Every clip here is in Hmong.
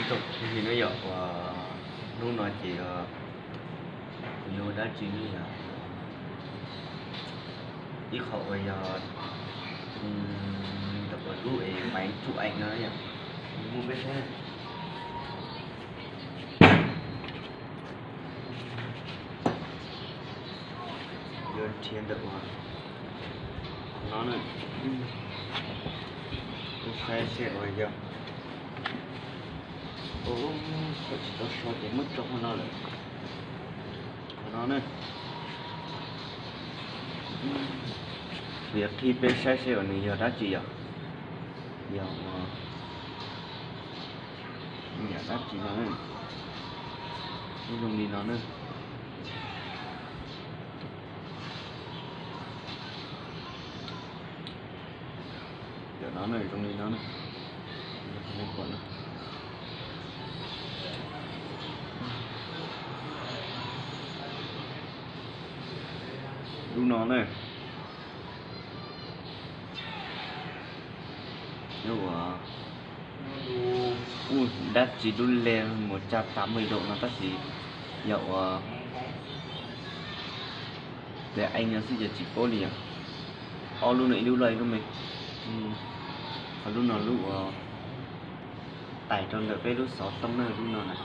Ib yam uas hnub no ces kuv yuav ua dab tsi ne yom, ib qho uas yog ntawm uas lub es maiv tsuj eem no yom, muaj peb saib. Yuav nrhiav ntawm uas qhov no na, kuv saib seb uas yog, thaum tsis tau so ces muab tso qhov no lawm. Qhov no na, kuv yuav qhib peb saib seb uas nws yog dab tsi yom. Yog uas yam dab tsi no na, zoo li no na. Cov no na zoo li no na, nej pom na. Lub no na, yog uas, ua dab tsi lub le một trăm tám mươi độ no tab sis yog uas tes ees no xwb ces tsis paub li yom. Ob lub no ib lub loj ib lub me, ho lub no lub uas tais rau ntawm peb lub xov tooj na lub no na.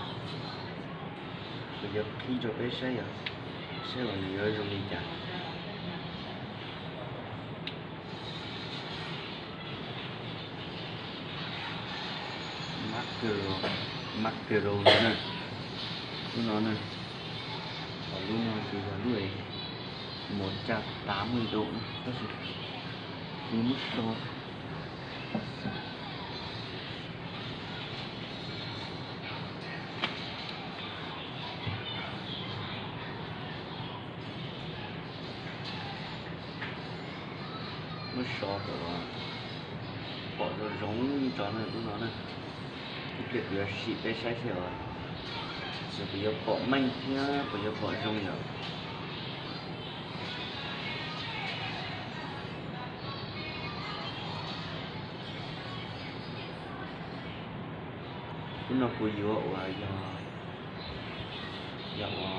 Kuv yuav qhib rau peb saib yom, saib uas nws yuav zoo li cas. Macro, macro no na, lub no na, ho lub no ces yog lub một trăm tám mươi độ na tab sis kuv muab so muab so kom pom zoo zoo tso na lub no na. Ib pliag kuv yuav sim peb saib seb os, nws puas yuav pom meej thiab puas yuav pom zoo yom. Lub no kuv yuav uas yog, yog uas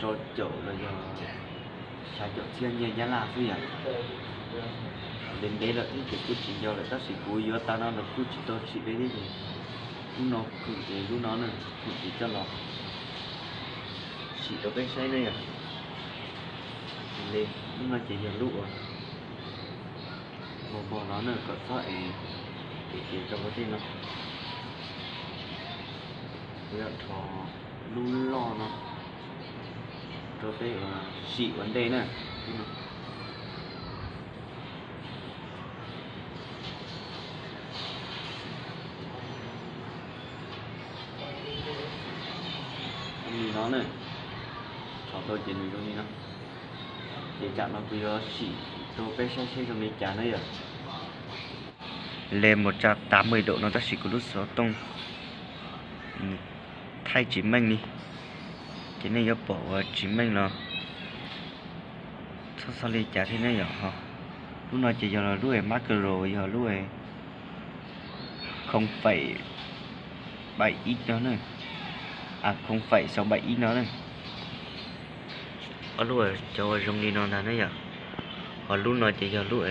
rau caum los yog xya caum txhiab nyiaj Nyab Laj xwb yom. Ntev ntev lawm thiab ces kuj tsis nco lawm tab sis kuv yuav tas no los kuj tsis tau sim peb thiab ces lub no khwm ces lub no na, khwm ces coj los sim rau peb saib ne yom. Lub no ces yog lub uas vog vog no na kom txhob es kev kev rau ua tej no. Kuv yuav rho lub loj no rau peb sim ua ntej na. Li no na, rho tau ces nws zoo li no. Ces tsam no kuv yuav sim rau peb saib seb zoo li cas na yom. Le một trăm tám mươi độ no tab sis kuv lub xov tooj thaij tsis meej li, ces nej yuav pom uas tsis meej los txhob xav li cas thiab ne yom. Lub no ces yog lub macro, yog lub không phẩy bảy x no na, không phẩy sáu bảy x no na. Ob lub cov uas zoo li no ntag na yom. Ho lub no ces yog lub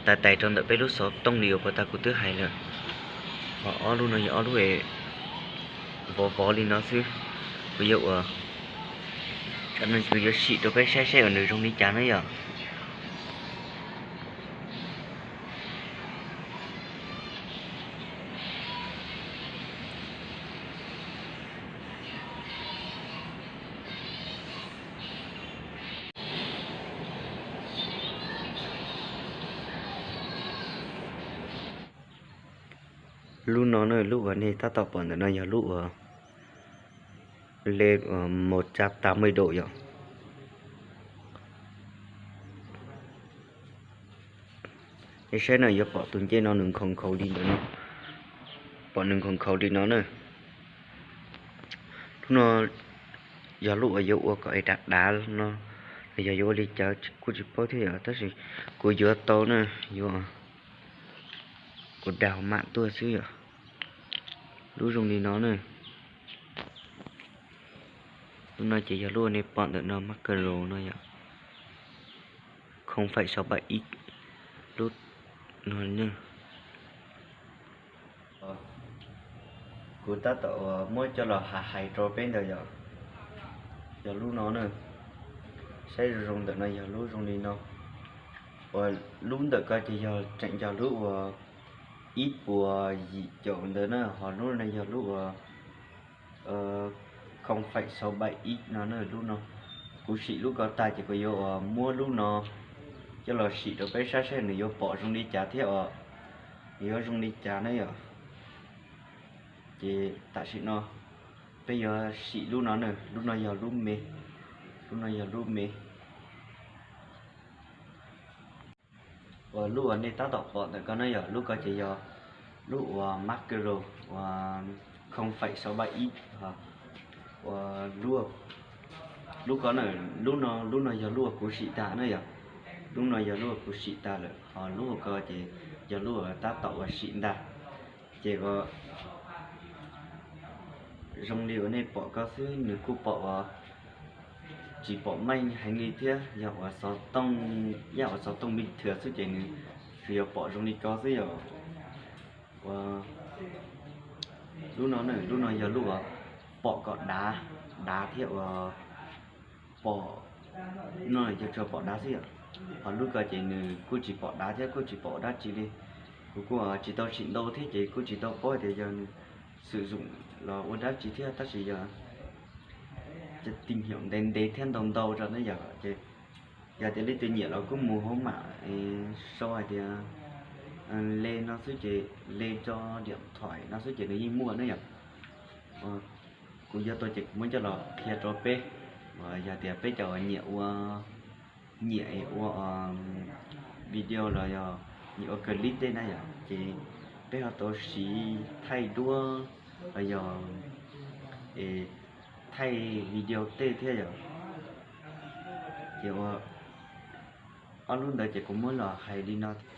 tais tais rau ntawm peb lub xov tooj li uas puag ta kuv twb hais lawm. Ho ob lub no yog ob lub vov vov li no xwb. Kuv yuav ua, kuv yuav sim rau peb saib saib uas nws zoo li cas na yom. Lub no na, lub uas nej tab tom pom ntawm no yog lub uas le một trăm tám mươi độ yom. Nej saib na, yuav pom tus ncej no nws nkhaus nkhaus li ntawd no, pom nws nkhaus nkhaus li no na. Lub no yog lub uas yuav ua kom es dav dav no los yog yuav ua li cas kuj tsis paub thiab yom, tab sis kuv yuav tau na, yuav Ua dag mam tuaj xwb yom. Lub zoo li no na. Lub no ces yog lub uas nej pom ntawm no, macro no yom. Không phẩy sáu bảy x. Lub no na. Kuv tab tom muab coj los hais hais rau peb ntawd yom. Yog lub no na. Saib zoo zoo ntawm no yog lub zoo li no. Uas lub ntawm ko ces yog tseem yog lub uas ib puas yim caum ntawd na, ho lub no yog lub uas không phẩy sáu bảy x no na. Lub no kuv sim lub ko tag ces kuv yuav uas muab lub no coj los sim rau peb saib saib nws yuav pom zoo li cas thiab os, nws yuav zoo li cas na yom. Ces tam sim no peb yuav sim lub no na. Lub no yog lub me, lub no yog lub me. Uas lub uas nej tab tom pom ntawm ko na yog lub ko ces yog lub uas macro uas không phẩy sáu bảy x. Uas lub, lub ko na, lub no, lub no yog lub uas kuv sim tag na yom. Lub no yog lub uas kuv sim tag lawm, ho lub ko ces yog lub uas tab tom uas sim ntag. Ces uas zoo li uas nej pom ko xwb, nws kuj pom uas tsis pom meej heev li thiab, yog uas xov tooj, yaj uas xov tooj bình thường xwb ces nws tsuas yog pom zoo li ko xwb yom. Uas lub no na, lub no yog lub uas pom kom dav, dav thiab uas pom, no yog tsuas pom dav xwb yom. Ho lub ko ces nws kuj tsis pom dav thiab kuj tsis pom ua dab tsi li. Kuv kuj tsis tau sim ntau thiab ces kuj tsis tau paub hais tias yog nws sử dụng los ua dab tsi thiab, tab sis yog tìm hiểu ntev ntev thiab ntau ntau rau na yom. Ces yog tias leej twg nyiam los kuj mus hauv mạng sau hais tias le no xwb ces le tso điện thoại no xwb ces nws yeej muaj na yom. Kuv yog tau ces kuv muab coj los qhia rau peb, yog tias peb cov uas nyiam ua, nyiam ua video los yog nyiam ua clip tej na yom, ces peb ho tau siv thaij duab los yog thaij video tej thiab yom. Ces ua ob lub ntawd ces kuv muab los hais li no thiab.